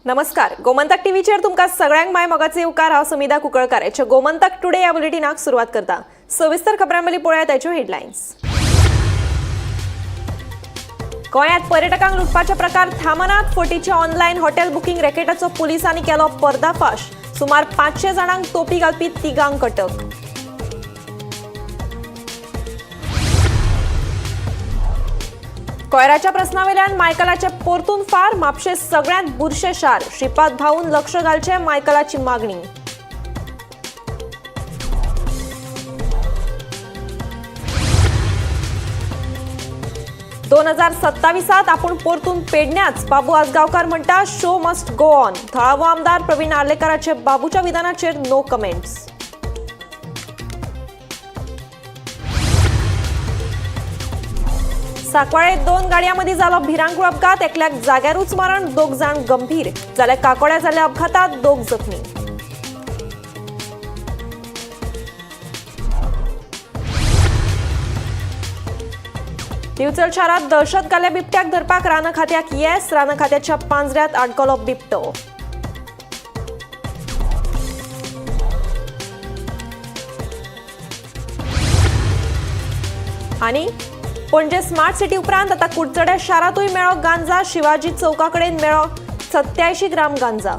नमस्कार, गोमंतक टीव्हीचेर तुमकां सगळ्यांक माय मोगाचे येवकार. हांव समिधा कुंकळकार. हेचे गोमंतक टुडे ह्या बुलेटिनाक सुरवात करता. सविस्तर खबरां पयलीं पळोवया ताच्यो हेडलायन्स. गोंयांत पर्यटकांक लुटपाचे प्रकार थांबनात. फटीचे ऑनलायन हॉटेल बुकींग रॅकेटाचो पुलिसांनी केलो पर्दाफाश. सुमार 500 जाणांक तोपी घालपी तिगांक अटक. कोयराच्या प्रस्नावेल्यान मायकलाचे परतून फार. म्हापशें सगळ्यांत बुरशें शार, श्रीपाद भाऊन लक्ष घालचें, मायकलाची मागणी. 2027त आपूण परतून पेडण्याच, बाबू आजगांवकार म्हणटा, शो मस्ट गो ऑन. थळावो आमदार प्रवीण आर्लेकाराचे बाबूच्या विधानाचेर नो कमेंट्स. सांकवाळे दोन गाडयांमदीं जालो भिरांकूळ अपघात. एकल्याक जाग्यारूच मरण, दोग जाण गंभीर. जाल्यार काकोड्या जाल्ल्या अपघातात दोग जखमी. दिवचल शारात दहशत घाल्ल्या बिबट्याक धरपाक रान खात्याक येस. रान खात्याच्या पांजऱ्यात आडकलो बिबटो. आनी पणजे स्मार्ट सिटी उपरांत आतां कुडचड्या शारांतूय मेळ्ळो गांजा. शिवाजी चौका कडेन मेळ्ळो 87 ग्राम गांजा.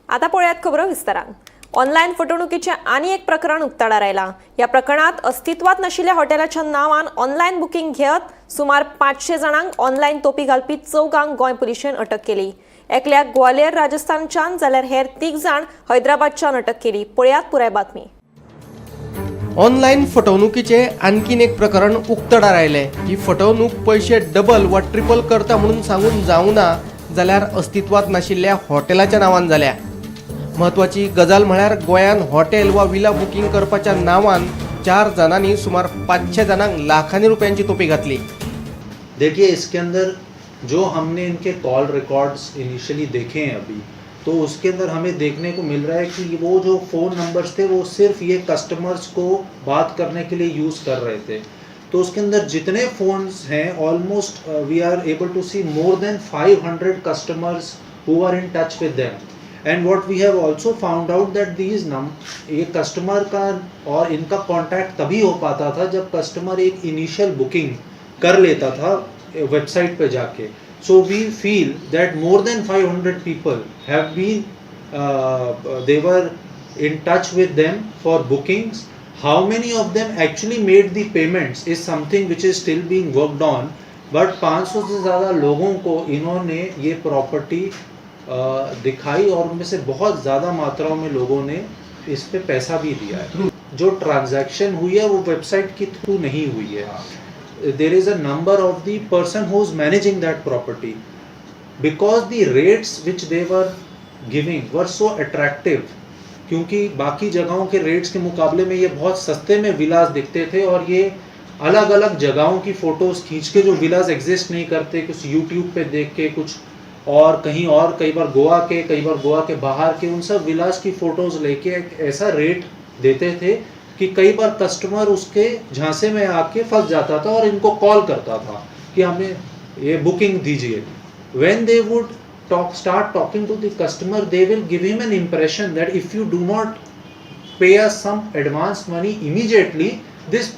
आता पळयात खबरो विस्तारान. ऑनलायन फटवणुकीचें आनी एक प्रकरण उक्ताडार आयलां. ह्या प्रकरणात अस्तित्वात नाशिल्ल्या हॉटेलाच्या नांवान ऑनलायन बुकींग घेत सुमार 500 जाणांक ऑनलायन तोपी घालपी चौगांक गोंय पुलिशेन अटक केली. एकल्याक ग्वालियर राजस्थानच्यान जाल्यार हेर तीग जाण हैदराबादच्यान अटक केली. पळयात पुराय बातमी. ऑनलायन फटवणुकीचे आणखीन एक प्रकरण उक्तडार आयलें. ही फटवणूक पयशे डबल वा ट्रिपल करता म्हणून सांगून जावना जाल्यार अस्तित्वात नाशिल्ल्या हॉटेलाच्या नांवान जाल्या. म्हत्वाची गजाल म्हळ्यार गोंयान हॉटेल वा विला बुकींग करपाच्या नांवान चार जाणांनी सुमार 500 जाणांक लाखांनी रुपयांची तोपी घातली. देखिए, इसके अंदर जो हमने इनके कॉल रिकॉर्ड्स इनिशियली देखे हैं अभी, तो उसके अंदर हमें देखने को मिल रहा है कि वो जो फ़ोन नंबर्स थे, वो सिर्फ ये कस्टमर्स को बात करने के लिए यूज़ कर रहे थे. तो उसके अंदर जितने फ़ोन्स हैं, almost we are able to see more than 500 customers who are in touch with them. And what we have also found out that these num ये कस्टमर का और इनका कांटेक्ट तभी हो पाता था जब कस्टमर एक इनिशियल बुकिंग कर लेता था वेबसाइट पे जाके. So we feel that more than 500 people have been they were in touch with them for bookings. How many of them actually made the payments is something which is still being worked on, but 500 से ज़्यादा लोगों को इन्होंने ये property दिखाई और उनमें से बहुत ज़्यादा मात्राओं में लोगों ने इस पे पैसा भी दिया है. जो ट्रांजैक्शन हुई है, वो वेबसाइट के थ्रू नहीं हुई है. There is a number of the person who is managing that property. Because the rates which they were giving were so attractive, क्योंकि बाकी जगहों के रेट्स के मुकाबले में ये बहुत सस्ते में विलास दिखते थे और ये अलग अलग जगहों की फ़ोटोज़ खींच के, जो विलास एग्जिस्ट नहीं करते, कुछ यूट्यूब पे देख के, कुछ और कहीं और, कई बार गोवा के, कई बार गोवा के बाहर के, उन सब विलास की फ़ोटोज़ लेके एक ऐसा रेट देते थे कि कई बार कस्टमर उसके झांसे में आके फंस जाता था और इनको कॉल करता था कि हमें ये बुकिंग दीजिए. When they would talk start talking to the customer, they will give him an impression that if you do not pay us some advance money immediately, this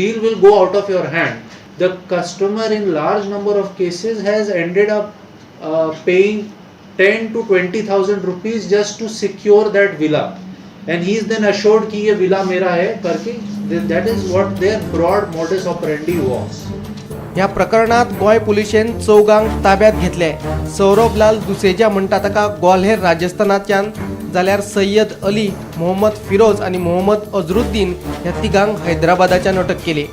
deal will go out of your hand. The customer in large number of cases has ended up paying 10 to 20,000 rupees just to secure that villa, and he is then assured कि ये villa मेरा है करके. That is what their broad modus operandi was. ह्या प्रकरणात गोंय पुलिशेन चौगांक ताब्यात घेतले. सौरभ लाल दुसेजा म्हणटा ताका ग्वाल्हेर राजस्थानाच्यान, जाल्यार सय्यद अली, मोहम्मद फिरोज आनी मोहम्मद अजरुद्दीन ह्या तिगांक हैदराबादाच्यान अटक केली.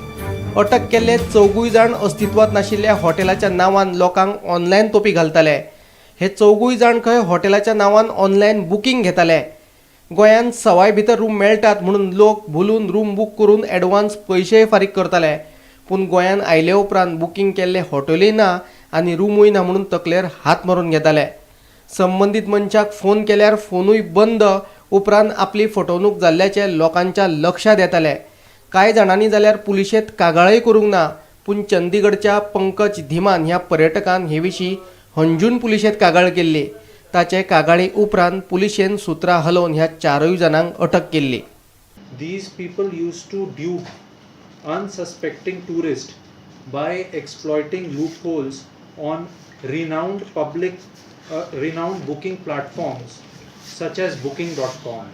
अटक केल्ले चौगूय जाण अस्तित्वात नाशिल्ल्या हॉटेलाच्या नांवान लोकांक ऑनलायन तोपी घालताले. हे चौगूय जाण खंय हॉटेलाच्या नांवान ऑनलायन बुकींग घेताले. गोंयांत सवाय भितर रूम मेळटात म्हणून लोक भुलून रूम बूक करून एडवान्स पयशेय फारीक करताले. पूण गोंयांत आयले उपरांत बुकींग केल्ले हॉटेलूय ना आनी रुमूय ना म्हणून तकलेर हात मारून घेताले. संबंदीत मनशाक फोन केल्यार फोनूय बंद. उपरांत आपली फटवणूक जाल्ल्याचें लोकांच्या लक्षात येतालें. कांय जाणांनी जाल्यार पुलिशेंत कागाळय करूंक ना, पूण चंदीगडच्या पंकज धीमान ह्या पर्यटकान हे विशीं हणजूण पुलिशेंत कागाळ केल्ली. ताचे कागाळी उपरांत पुलिशेन सुत्रां हलोवन ह्या चारूय जाणांक अटक केल्ली. These people used to dupe unsuspecting tourists by exploiting loopholes on renowned booking platforms such as booking.com.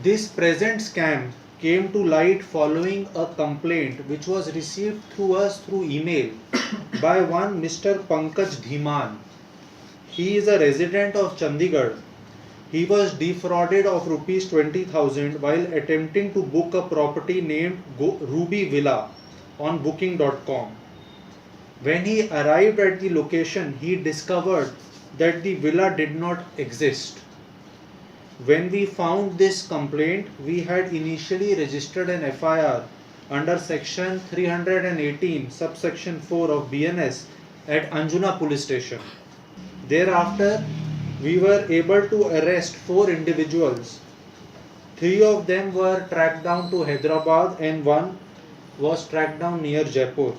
This present scam came to light following a complaint which was received through us through email by one Mr. Pankaj Dhiman. He is a resident of Chandigarh. He was defrauded of rupees 20,000 while attempting to book a property named Ruby Villa on booking.com. When he arrived at the location, he discovered that the villa did not exist. When we found this complaint, we had initially registered an FIR under section 318 subsection 4 of BNS at Anjuna police station. Thereafter, we were able to arrest four individuals. Three of them were tracked down to Hyderabad and one was tracked down near Jaipur.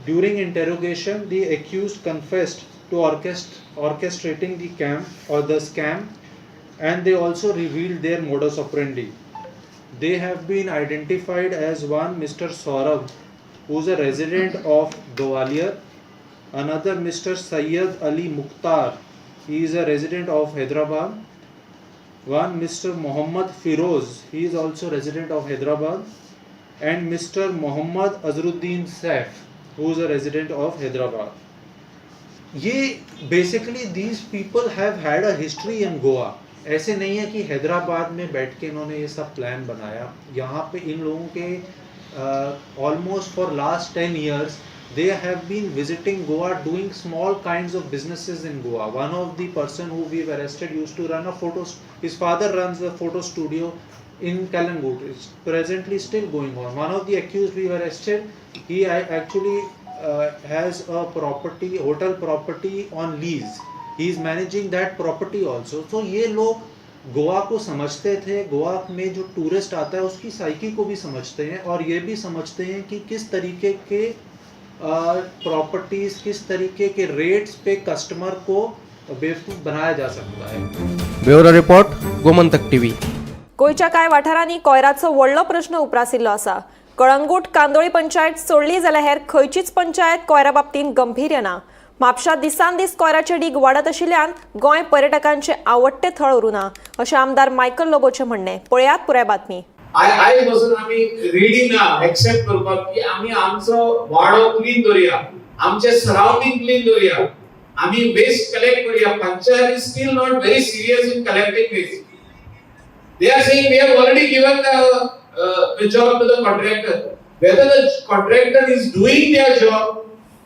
During interrogation, the accused confessed to orchestrating the camp or the scam, and they also revealed their modus operandi. They have been identified as one Mr. Saurabh, who is a resident of Gwalior, another Mr. Sayyid Ali Mukhtar, he is a resident of Hyderabad, one Mr. Muhammad Firoz, he is also resident of Hyderabad, and Mr. Muhammad Azruddin Saif, who is a resident of Hyderabad. ये basically these people have had a history in Goa. ऐसे नहीं है कि हैदराबाद में बैठ K इन्होंने ये सब plan बनाया. यहाँ पे इन लोगों K almost for last 10 years they have been visiting Goa, doing small kinds of businesses in Goa. One of the person who we've arrested used to run a photo, his father runs a photo studio in Calangute. It's presently still going on. One of the accused we've arrested, he actually has a property, hotel property on lease. He is managing that property also. So ये लोग गोवा को समझते थे, गोवा में जो tourist आता है उसकी psyche को भी समझते हैं और ये भी समझते हैं कि किस तरीके के प्रॉपर्टीज़, किस तरीके के रेट्स पे कस्टमर को बेवकूफ़ बनाया जा सकता है. Bureau report, Gomantak TV. गोंयच्या कांय वाठारांनी कोयराचो व्हडलो प्रश्न उप्रासिल्लो आसा. कळंगूट कांदोळी पंचायत सोडली जाल्यार हेर खंयचीच पंचायत कोयरा बाबतींत गंभीर्य ना. म्हापशा दिसान दीस कोयराचे डीग वाडत आशिल्ल्यान गोंय पर्यटकांचे आवडटे थळ उरूना, अशें आमदार मायकल लोबोचें म्हणणें. पळयात पुराय बातमी. आयज पासून आमी रेडी ना एक्सेप्ट करपाक की आमी आमचो वाडो क्लीन दवरुया, आमचे सरावंडींग क्लीन दवरुया, आमी वेस्ट कलेक्ट करूया. Panchayat is still not very serious in collecting waste. They are saying we have already given the job to the contractor. Whether the contractor is doing their job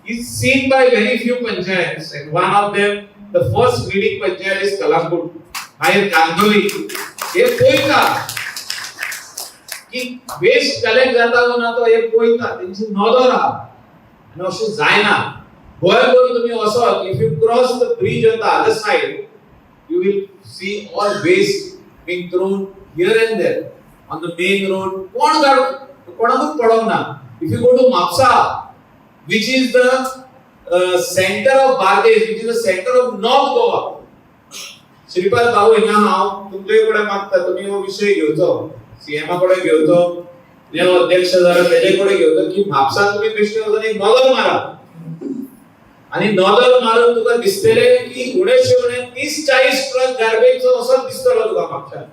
is seen by very few panchayats, and one of them, the first leading panchayat, is Calangute, मागीर कांदोली. हे पळयता की waste collect जाता वो ना, तो हे पळयता, तेंची नदर आहा आनी अशें जायना. गोंयभर तुमी वचत, if you cross the bridge on the other side, you will see all waste being thrown here and there on the main road. कोण काडू, कोणाकूच पडोंक ना. If you go to Mapusa, which is the center of Bardez, which is the center of North Goa, Shripad भाऊ, हिंगा हांव तुमचे कडेन मागता, तुमी हो विशय घेवचो, सीएमा कडेन घेवचो, जे अध्यक्ष जाला तेजे कडेन घेवचो की म्हापसान तुमी बेश्टे वचून एक नदर मारा आणि नदर मारून तुका दिसतले की उणेशे उणे 30-40 ट्रक गार्बेजचो असोच दिसतलो तुका म्हापशान.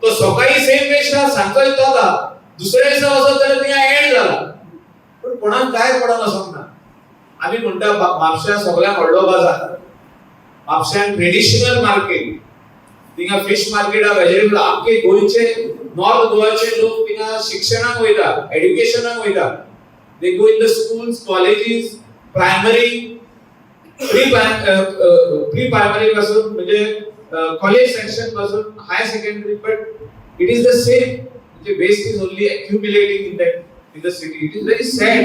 तो सकाळी सेम वेस्ट आहा, सांजचोय तोच आहा, दुसऱ्या दिसा वचत जाल्यार थिंगा एड जाला. पूण कोणाक काय पडोन वचोंक ना. आमी म्हणटा म्हापश्या सगळ्यात व्हडलो बाजार, म्हापश्यान ट्रेडिशनल मार्केट, थिंगा फिश मार्केट, वेजिटेबल. आमके गोंयचे, नॉर्थ गोवाचे लोक थिंगा शिक्षणाक वयता, एड्युकेशनाक वयता. They go in the schools, colleges, primary, pre primary पासून, म्हणजे कॉलेज सेक्शन पासून higher secondary, but it is the same. म्हणजे waste is only accumulating in the city. It is very sad.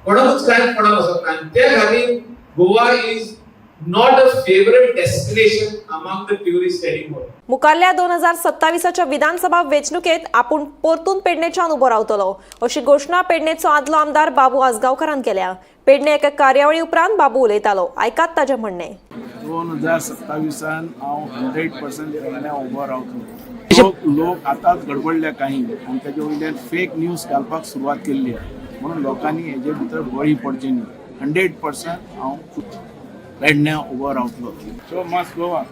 कोणाकूच कांयच पडोंक वचना आनी त्या खातीर Goa is not a favourite destination among the tourist anymore. मुखारल्या 2027च्या विधानसभा वेंचणुकेत आपूण परतून पेडणेच्यान उबो रावतलो अशी घोशणा पेडणेचो आदलो आमदार बाबू आजगांवकारान केल्या. पेडणे एका कार्यावळी उपरांत बाबू उलयतालो. आयकात ताजें म्हणणें. 2027 हांव 100% पेडण्या उबो रावतलो. लोक आतांच गडबडल्या काही आनी तेजे वयल्यान फेक न्यूज घालपाक सुरवात केल्ली, म्हणून लोकांनी हेजे भितर बळी पडचे न्ही. 100% हांव पेडण्या उबो रावतलो. So must Goa.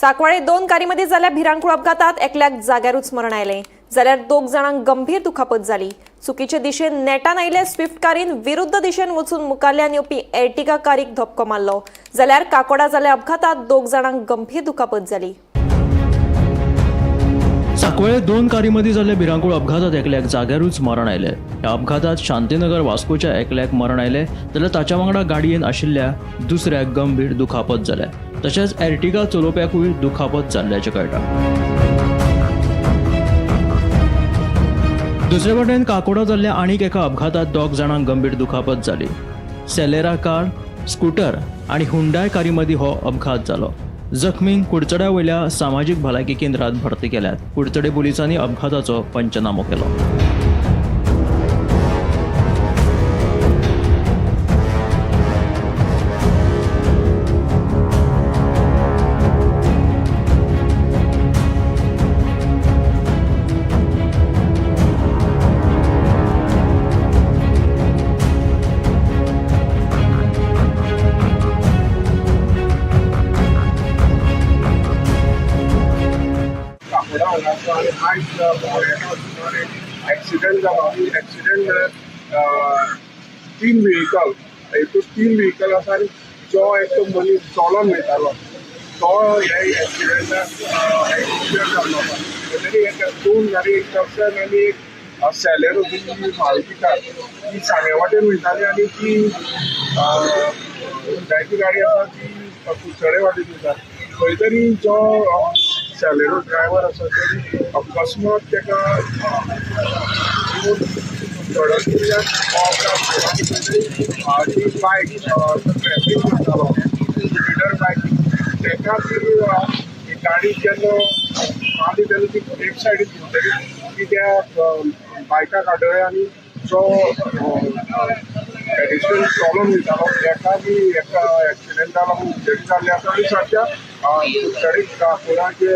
साकवाळे 2 कारीमध्ये जाल्ल्या भिरांकूळ अपघातात एकल्याक जाग्यारूच मरण आयलें, जाल्यार 2 जाणांक गंभीर दुखापत जाली. चुकीचे दिशेन नेटान आयिल्ले स्विफ्ट कारीन विरुद्ध दिशेन वचून मुखाल्ल्यान येवपी एर्टिगा कारीक धपको मारलो, जाल्यार काकोडा जाल्ल्या अपघातात 2 जाणांक गंभीर दुखापत जाली. साकवाळे 2 कारीमध्ये जाल्ल्या भिरांकूळ अपघातात एकल्याक जाग्यारूच मरण आयलें. ह्या अपघातात शांतीनगर वास्कोच्या एकल्याक मरण आयलें, जाल्यार ताच्या वांगडा गाडयेन आशिल्ल्या दुसऱ्याक गंभीर दुखापत जाल्या. तशेंच एर्टिगा चलोवप्याकूय दुखापत जाल्ल्याचें कळटा. दुसरे वटेन काकोडा जाल्ल्या आनीक एका अपघातात 2 जाणांक गंभीर दुखापत जाली. सेलेरा कार, स्कूटर आनी हुंडाय कारीमदीं हो अपघात जालो. जखमींक कुडचड्या वयल्या सामाजीक भलायकी केंद्रात भरती केल्यात. कुडचडे पुलिसांनी अपघाताचो पंचनामो केलो. काकोडा हांगासर आनी आयज भोंवड्याक सुमार एक एक्सिडंट जालो. आनी एक्सिडंट म्हळ्यार 3 व्हेकल, एकूच 3 व्हेकल आसा आनी जो एकटो मनीस चलोन वयतालो तो ह्या एक्सिडंटाक एक्सिडंट जाल्लो आसा. तरी एक 2 गाडी, एक टक्सन आनी एक सेलेरो ती मारुती कार ती सांग्या वाटेन वयताली आनी ती हुंडायची गाडी आसा ती कुडचडे वाटेन वयता. खंय तरी जो सेलेरो ड्रायव्हर आसा तेणी अकस्मात ताका धडकिल्ल्यान ती बायक ट्रॅफीक करतालो स्पिडर बायक, ताका ती गाडी जेन्ना मारली तेन्ना ती एक सायडीन घुंवतकीर ती त्या बायकाक आदळ्ळी आनी जो पेडेस्ट्रियन चलोन वयतालो ताका ती एका एक्सिडंटा लागून इंजरी जाल्ली आसा. आनी सद्या कुडचडे काकोडा जे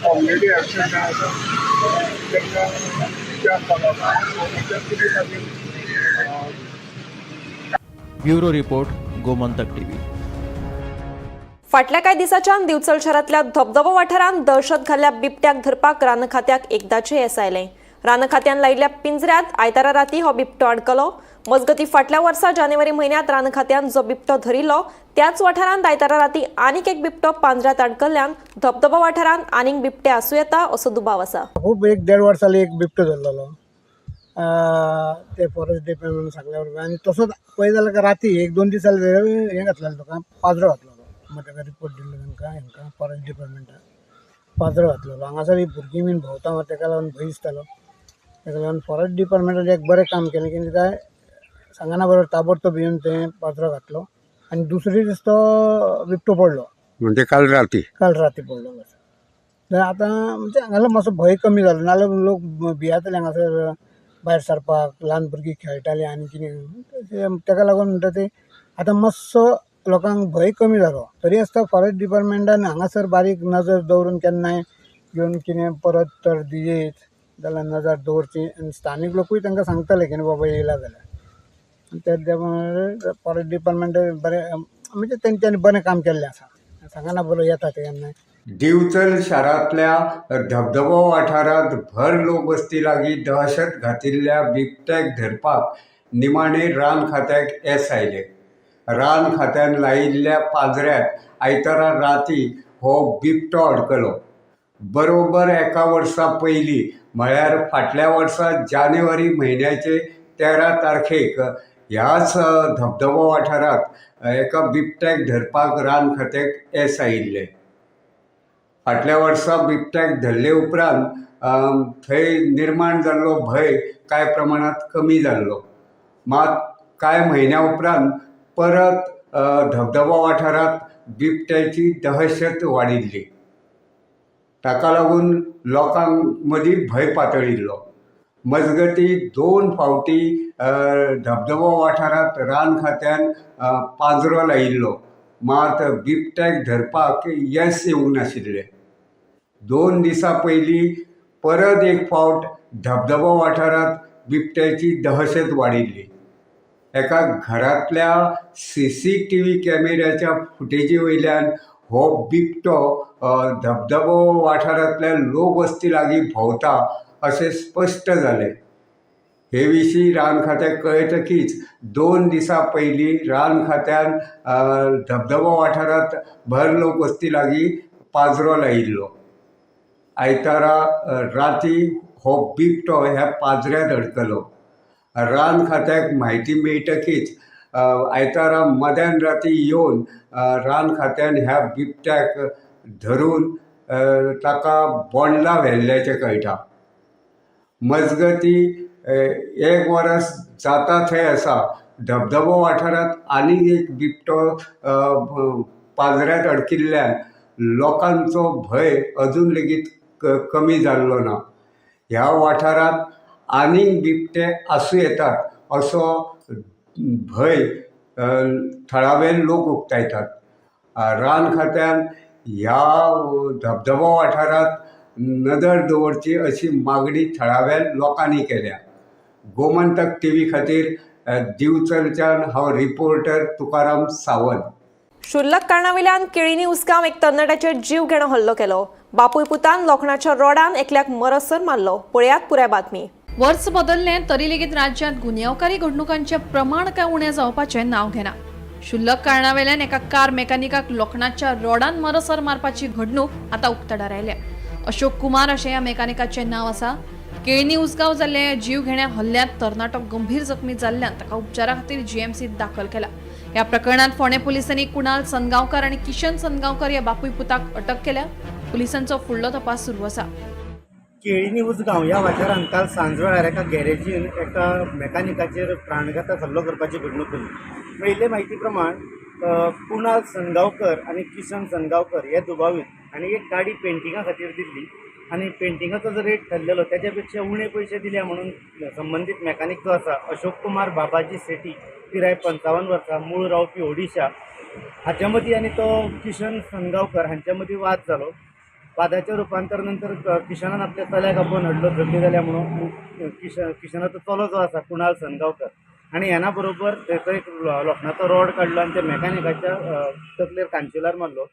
कम्युनिटी हेल्थ सेंटर आसा तांकां विचार जालो आसा. खातीर ब्युरो रिपोर्ट, गोमंतक टीव्ही. फाटल्या कांय दिसांच्यान दिवचल शहरांतल्या धबधबो वाठारांत दहशत घाल्ल्या बिबट्याक धरपाक रान खात्याक एकदाचें येस आयलें. रान खात्यान लायिल्ल्या पिंजऱ्यांत आयतारा राती हो बिबटो आडकलो. मजगती फाटल्या वर्सा जानेवारी म्हयन्यांत रान खात्यान जो बिबटो धरिल्लो त्याच वाठारांत आयतारा राती आनीक एक बिबटो पांजऱ्यांत आडकल्ल्यान धबधबो वाठारांत आनीक बिबटे आसूं येता असो दुबाव आसा. खूब 1-1.5 वर्स जाली एक बिबटो धरलेलो ते फॉरेस्ट डिपार्टमेंट सांगल्या बरोबर. आनी तसोच पळय जाल्यार राती 1-2 दीस जाले हें घातलेलें तुका पाजरो घातलेलो. मागीर ताका रिपोर्ट दिल्लो तांकां हेंकां फॉरेस्ट डिपार्टमेंटाक पाजरो घातलेलो. हांगासर ही भुरगीं बीन भोंवता ताका लागून भंय दिसतालो. ताका लागून फॉरेस्ट डिपार्टमेंटान एक बरें काम केलें की काय सांगना बरोबर ताबडतोब येवन तें पाजरो घातलो आनी दुसरे दीस तो बिबटो पडलो. म्हणजे काल राती? काल राती पडलो. बस आतां म्हणजे हांगासर मातसो भंय कमी जालो, नाल्यार लोक भियेताले हांगासर भायर सरपाक, ल्हान भुरगीं खेळटालीं आनी कितें. ताका लागून म्हणटा ते आतां मातसो लोकांक भंय कमी जालो. तरी आसतना फॉरेस्ट डिपार्टमेंटान हांगासर बारीक नजर दवरून केन्नाय येवन कितें परत तर येयत जाल्यार नजर दवरची. आनी स्थानीक लोकूय तांकां सांगताले की बाबा येयला जाल्यार. आनी त्या प्रमाणे फॉरेस्ट डिपार्टमेंट बरें म्हणजे तेंच्यांनी बरें काम केल्लें आसा. सांगना बरोबर येता ते केन्नाय. दिवचल शारांतल्या धबधबो वाठारांत भर लोकवस्ती लागीं दहशत घातिल्ल्या बिबट्याक धरपाक निमाणे रान खात्याक येस आयलें. रान खात्यान लायिल्ल्या पांजऱ्यांत आयतारा राती हो बिबटो अडकलो. बरोबर एका वर्सा पयलीं म्हळ्यार फाटल्या वर्सा जानेवारी म्हयन्याचे 13 तारखेक ह्याच धबधबो वाठारांत एका बिबट्याक धरपाक रान खात्याक येस आयिल्लें. फाटल्या वर्सा बिबट्याक धरले उपरांत थंय निर्माण जाल्लो भंय कांय प्रमाणांत कमी जाल्लो. मात कांय म्हयन्या उपरांत परत धबधबो वाठारांत बिबट्याची दहशत वाडिल्ली. ताका लागून लोकांक मदीं भंय पातळिल्लो. मजगती 2 फावटी धबधबो वाठारांत रान खात्यान पांजरो लायिल्लो, मात बिबट्याक धरपाक येस येवंक नाशिल्लें. 2 दिसां पयलीं परत एक फावट धबधबो वाठारांत बिबट्याची दहशत वाडिल्ली. एका घरांतल्या CCTV कॅमेऱ्याच्या फुटेजी वयल्यान हो बिबटो धबधबो वाठारांतल्या लोकवस्ती लागीं भोंवता अशें स्पश्ट जालें. हे विशीं रान खात्याक कळटकीच 2 दिसां पयलीं रान खात्यान धबधबो वाठारांत भर लोकवस्ती लागीं पांजरो लायिल्लो. आयतारा राती हो बिबटो ह्या पांजऱ्यांत अडकलो. रान खात्याक म्हायती मेळटकीच आयतारा मध्यान राती येवन रान खात्यान ह्या बिबट्याक धरून ताका बोंडला व्हेल्ल्याचें कळटा. मजगती 1 वरस जाता थंय आसा धबधबो वाठारांत आनीक एक बिबटो पांजऱ्यांत अडकिल्ल्यान लोकांचो भंय अजून लेगीत कमी जाल्लो ना. ह्या वाठारांत आनीक बिबटे आसूं येतात असो भंय थळावे लोक उक्तायतात. रान खात्यान ह्या धबधबो वाठारांत नदर दवरची अशी मागणी थळाव्या लोकांनी केल्या. गोमंतक टीव्ही खातीर दिवचलच्यान हांव रिपोर्टर तुकाराम सावंत. क्षुल्लक कारणावयल्यान केळीनी उसगांव एक तरणाट्याचेर जीव घेणो हल्लो केलो. बापूय पुतान लोखणाच्या रोडान एकल्याक मरसर मारलो. पळयात पुराय बातमी. वर्स बदललें तरी लेगीत राज्यांत गुन्यांवकारी घडणुकांचें प्रमाण काय उणें जावपाचें नांव घेना. क्षुल्लक कारणावेल्यान एका कार मेकॅनिकाक लोखणाच्या रोडान मरसर मारपाची घडणूक आतां उक्तडार आयल्या. अशोक कुमार अशें ह्या मेकॅनिकाचें नांव आसा. केळणी उसगांव जाल्ल्या जीव घेण्या हल्ल्यांत तरणाटो गंभीर जखमी जाल्ल्यान ताका उपचारा खातीर जीएमसीत दाखल केला. ह्या प्रकरणांत फोंडें पुलिसांनी कुणाल सनगांवकार आनी किशन सनगांवकार ह्या बापूय पुताक अटक केल्या. पुलिसांचो फुडलो तपास सुरू आसा. केळीनी उसगांव ह्या वाठारांत काल सांजवेळार एका गॅरेजीन एका मेकॅनिकाचेर प्राणघातक हल्लो करपाची घडणूक घडली. मेळिल्ले म्हायती प्रमाण कुणाल सनगांवकर आनी किशन सनगांवकर हे दुबावीत आनी एक गाडी पेंटिंगा खातीर दिल्ली आनी पेंटिंगाचो जो रेट ठरलेलो त्याच्या पेक्षा उणे पयशे दिल्या म्हणून संबंदीत मेकॅनीक जो आसा अशोक कुमार बाबाजी सेठी पिराय 55 वर्सां, मूळ रावपी ओडिशा, हाच्या मदीं आनी तो किशन सनगांवकर हांच्या मदीं वाद जालो. वादाचें रुपांतर नंतर किशनान आपल्या चल्याक आपोवन हाडलो झगडी जाल्या म्हणून. किशनाचो चलो जो आसा कुणाल सनगांवकर आनी ह्याना बरोबर थंय एक लोखणाचो रॉड काडलो आनी त्या मेकॅनिकाच्या तकलेर कांशिलार मारलो.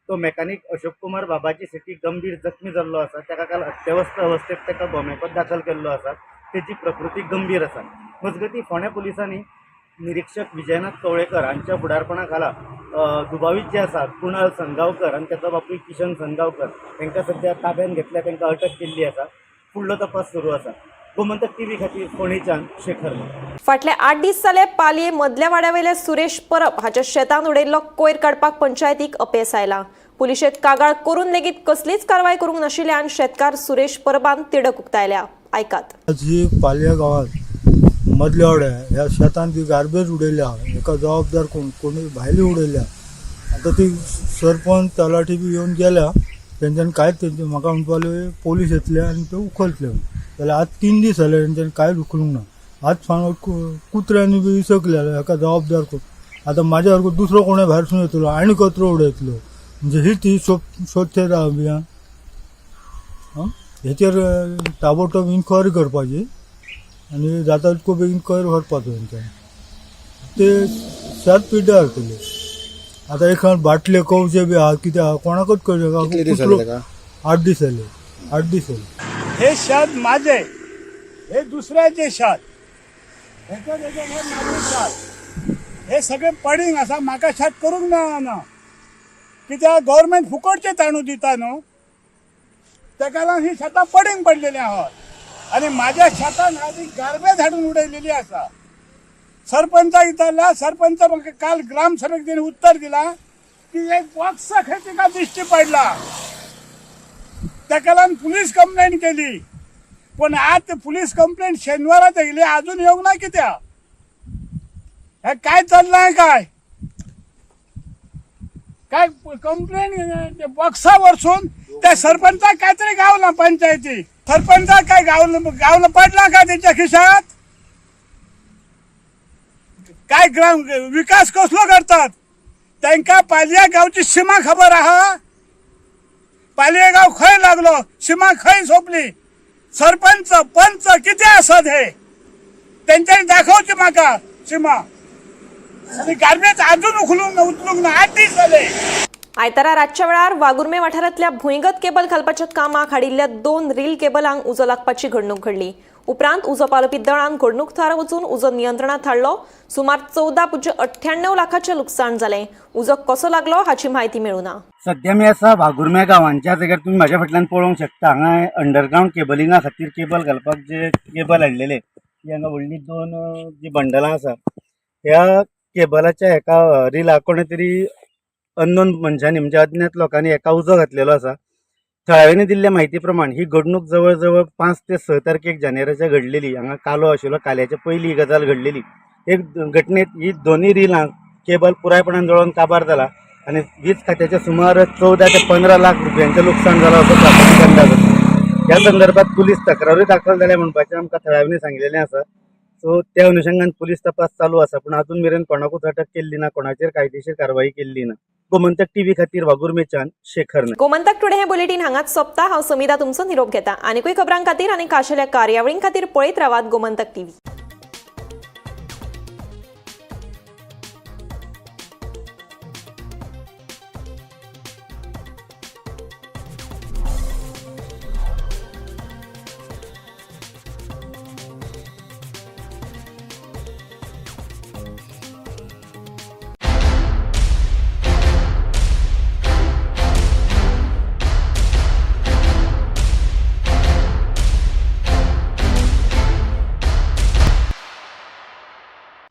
तो मेकॅनीक अशोक कुमार बाबाजी सेठी गंभीर जखमी जाल्लो आसा. ताका काल अत्यवस्थ अवस्थेत ताका गोमॅकॉत दाखल केल्लो आसा. तेची प्रकृती गंभीर आसा. मजगतीं फोंड्या पुलिसांनी निरीक्षक विजयनाथ कवळेकर हांच्या फुडारपणा खाला दुबावीत जे आसा कुणाल सनगांवकर आनी ताचो बापूय किशन सनगांवकर तांकां सद्या ताब्यांत घेतल्या, तांकां अटक केल्ली आसा. फुडलो तपास सुरू आसा. गोमंतक टीव्ही खातीर फोंडेच्यान शेखर. फाटले 8 दीस जाले पालये मदल्या वाड्यावेले सुरेश परब हाच्या शेतांत उडयल्लो कोयर काडपाक पंचायतीक अपेस आयला. पुलिशेत कागाळ करून लेगीत कसलीच कारवाय करूंक नाशिल्ल्यान शेतकार सुरेश परबान तिडक उक्तायल्या. आयकात. आज ही पालया गांवांत मदल्या वाड्या ह्या शेतान ती गार्बेज उडयल्या, हेका जबाबदार कोण? कोणी भायली उडयल्या. आतां ती सरपंच तलाठी बी येवन गेल्या, तेंच्यान कांयच तेंचे म्हाका म्हणपा लागले पोलीस येतले आनी ते उखलतले. जाल्यार आज 3 दीस जाले तेंच्यान कांयच उखलूंक ना. आज फावट कुत्र्यांनी बी इसकले, हेका जबाबदार कोण? आतां म्हाज्या सारको दुसरो कोणूय भायरसून येतलो आनी कचरो उडयतलो. म्हणजे ही ती स्वच्छता अभियान हेचेर ताबडतोब इन्क्वायरी करपाची आनी जाता तितको बेगीन कोयर व्हरपाचो तेंच्यानी. ते शेत पिड्ड्यार जातले. आतां एक बाटले कवचे बी आहा कितें आहा कोणाकच कळचें. 8 दीस जाले, 8 दीस जाले. हे शेत माझे, हे दुसऱ्याचे शेत, हे माझे शेत, हे सगळे पडींग आसा. म्हाका शेत करूंक मेळना कित्याक गव्हर्मेंट फुकटचे तांदूळ दिता न्हू, ताका लागून ही शेतां पडींग पडलेली आहात आनी माझ्या शेतान आदी गार्बेज हाडून उडयलेली आसा. सरपंचाक विचारला, सरपंच म्हाका काल ग्रामसभेक तेणी उत्तर दिला की एक बॉक्स खंय तिका दिश्टी पडला, ताका लागून पुलीस कंप्लेंट केली. पण आज पुलीस कंप्लेंट शेनवारा येयली, अजून येवंक ना कित्याक? हे काय चल्लां काय? काय कंप्लेन बॉक्सा वरसून त्या सरपंचाक काहीतरी गावला, पंचायती सरपंचाक काय गावलं गावलं पडला का त्यांच्या खिशात? काय ग्राम विकास कसलो करतात? त्यांका पालिया गावची सीमा खबर आहा? पालिया गाव खंय लागलो, सीमा खंय सोपली? सरपंच पंच किती असत हे त्यांच्यानी दाखवची माका सीमा. आणि गार्बेज अजून उखलून उचलूंक ना, 8 दीस जाले. आयतारा रातच्या वेळार वागुर्मे वाठारांतल्या भुंयगत केबल घालपाच्या कामाक हाडिल्ल्या 2 रील केबलांक उजो लागपाची घडणूक घडली. उपरांत उजो पालोवपी दळान घडणूक थळार वचून उजो नियंत्रणात हाडलो. सुमार 14.98 लाखाचें लुकसाण जालें. उजो कसो लागलो हाची म्हायती मेळूं ना. सध्या मी आसा वाघुर्म्या गांवांच्या जाग्यार. तुमी म्हाज्या फाटल्यान पळोवंक शकता, हांगा अंडरग्रावंड केबलिंगा खातीर केबल घालपाक जे केबल हाडलेले ती हांगा व्हडली 2 जी बंडलां आसा, ह्या केबलाच्या हेका रिलाक कोणे तरी अननोन मनशांनी म्हणजे अज्ञात लोकांनी हेका उजो घातलेलो आसा. थळाव्यांनी दिल्ल्या म्हायती प्रमाण ही घडणूक जवळ जवळ 5 ते 6 तारखेक जानेवारीच्या घडलेली. हांगा कालो आशिल्लो, काल्याच्या पयली ही गजाल घडलेली. एक घटनेत ही दोनूय रिलां केबल पुरायपणान जळोवन काबार जाला आनी वीज खात्याचे सुमार 14 ते 15 लाख रुपयांचें लुकसाण जालां असो प्राथमीक अंदाज आसा. ह्या संदर्भात पुलीस तक्रारूय दाखल जाल्या म्हणपाचें आमकां थळाव्यांनी सांगिल्लें आसा. सो त्या अनुशंगान पुलीस तपास चालू आसा, पूण अजून मेरेन कोणाकूच अटक केल्ली ना, कोणाचेर कायदेशीर कारवाई केल्ली ना. गोमंतक टीव्ही खातीर वाघुर्मेच्यान शेखर नायक. गोमंतक टुडे हे बुलेटीन हांगाच सोंपता. हांव समिता तुमचो निरोप घेता. आनीकूय खबरां खातीर आनी खाशेल्या कार्यावळीं खातीर पळयत रावात Gomantak TV.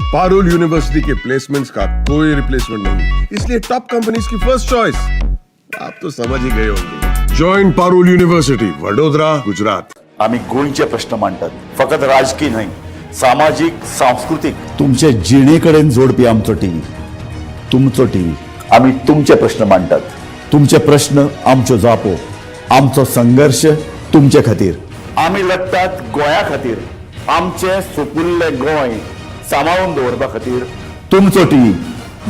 Parul university K placements का कोई रिप्लेसमेंट नहीं, इसलिए टॉप कंपनीज की फर्स्ट चॉइस। आप तो समझ ही गए होंगे। Join Parul university, Vadodara, Gujarat. आम्ही गोंयचे प्रश्न मांडटात, फकत राजकीय न्हय, सामाजीक, सांस्कृतीक, तुमचे जिणे कडेन जोडपी आमचो टीव्ही, तुमचो टीव्ही. आम्ही तुमचे प्रश्न मांडटात, तुमचे प्रश्न आमच्यो जापो, आमचो संघर्श तुमचे खातीर. आमी लढटात गोंया खातीर, आमचें सुपुल्लें गोंय सांबाळून दवरपा खातीर. तुमचो टीव्ही,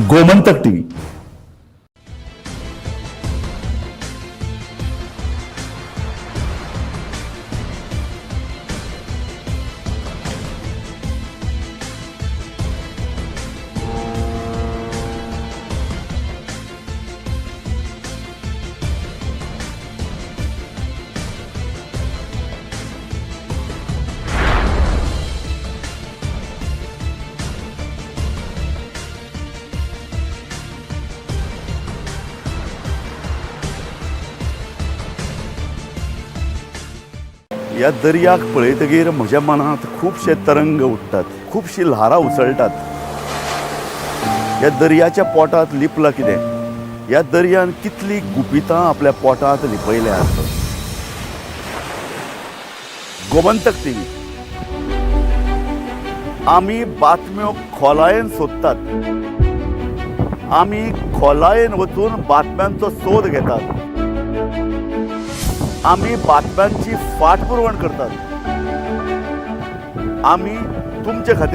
गोमंतक टीव्ही. ह्या दर्याक पळयतगीर म्हज्या मनांत खुबशे तरंग उठ्ठात, खुबशीं ल्हारां उसळटात. ह्या दर्याच्या पोटांत लिपलां कितें? ह्या दर्यान कितलीं गुपितां आपल्या पोटांत लिपयल्यात? गोमंतक टीव्ही, आमी बातम्यो खोलायेन सोदतात, आमी खोलायेन वचून बातम्यांचो सोद घेतात, आमी बातम्यांची फाटपुरवण करतात, आमी तुमचे खातीर.